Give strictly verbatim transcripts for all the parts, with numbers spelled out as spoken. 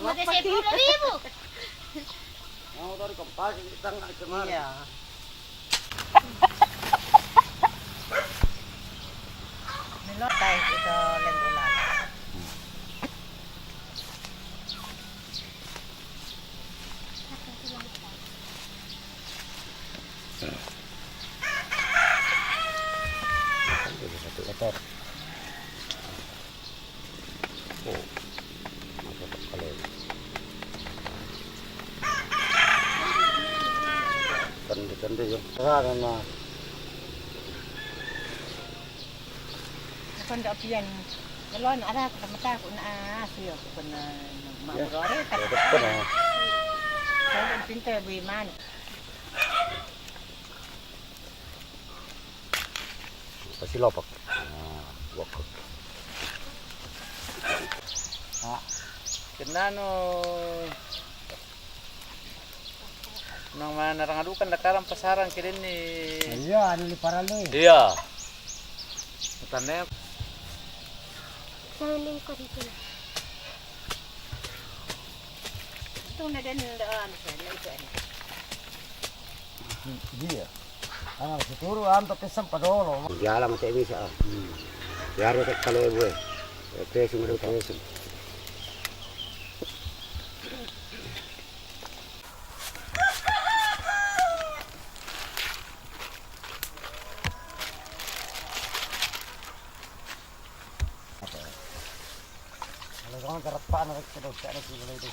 Magkasepuluh ribu. Mau dari kompas, kita nggak kemana? Iya. Melotai itu lendulan. Kotor. Oh, masuk ke kali. Kendi-kendi ya. Wah, memang. Kan dak pian. Kalau ada kata mata aku nak asli aku kena. Ya, ya, depan, ah. Kalau pintar beriman. Pasi lopak. Ah, wak. Ah, kenano. Nang mana rangadukan dakaran pasarang kiden ni. Iya, anu li paralu. Iya. Tanda. Jangan lingkar itu. Itu na den da anu, itu anu. Iya. Ana suturu anto kesan padolo. Diala mate bisa. Biar kita kalau ibu. Pesung ada pesung. Kalau kamu kerap panas, kita udah ada sih mulai itu.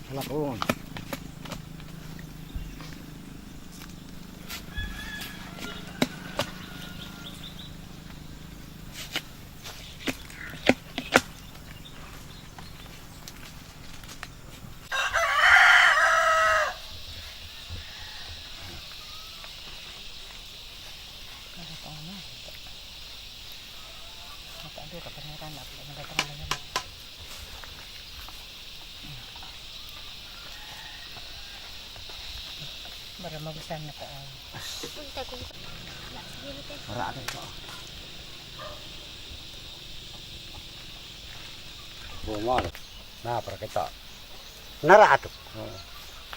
Anak uang. Bara magusan na ka. Wala ada ka. Bumar. Na, para kita. Nara atuk.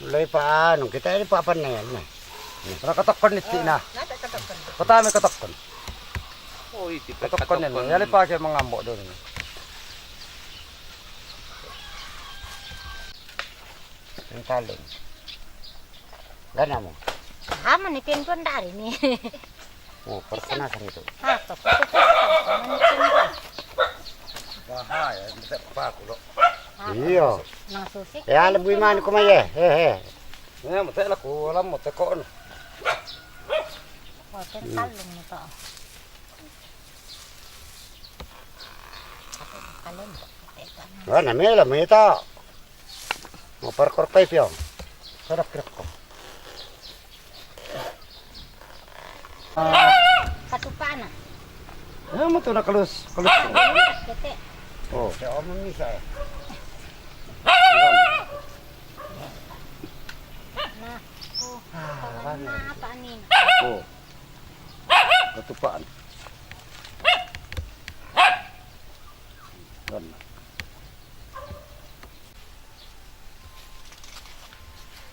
Mulai pa anu, kita ini pa apa nih, nah. Para katokon ni tina. Patami katokon. Oh, iti pa katokon ni. Yali pa kaya mangambok doon. Ang taling. Gana mo. Sama ni pinpon dari ni. Oh, perkenasan itu. Apa? Bahaya, bisa paku lo. Iya. Nang susik. Ya, lebih mana kuma ya? He, he. Ya, mate lah ku alam mate ko. Wah, kan kalung ni to. Kalung. Wah, namela mita. Mau perkor pa ipiong. Sadak kira ko. Katupana. Ya, mo to na kalus, kalus. Kete. Oh, ya, omong ni sa. Na. Oh. Ah, na, apa ni? Oh. Katupaan. Gana.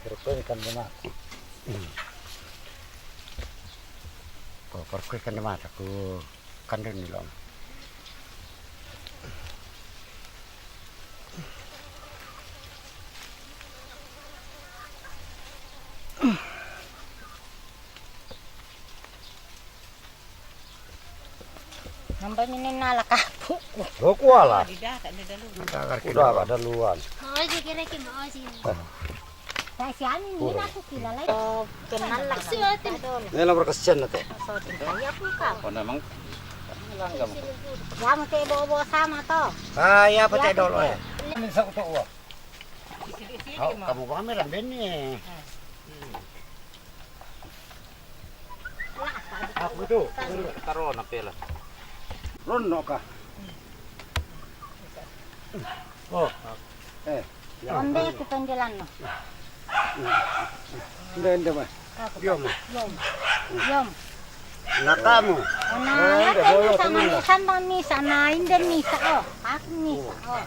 Pero ko ikan de mata. Ko, pero ko ikan de mata, ko kandun nila. Nambah minin nala kapu. Lo kuala. Di darat, di dalam. Udah ada luan. Mau aja kira-kira mau aja. Nah, si Ani ini aku kilala. Oh, kenal lah. Ini nomor kesian na to. Iya, aku kak. Oh, memang. Langgam. Ya, mesti bawa-bawa sama to. Ah, iya, pecah dulu ya. Ini sa ko to. Kamu kami ramben ni. Aku itu. Taro na pela. Ron no ka. Oh. Eh. Onde ku penjelan no. Nde, nde, ma. Yom. Yom. Yom. Nakamu. Ona, ya, te misa, misa, misa, na, inde misa, oh, aku misa, oh.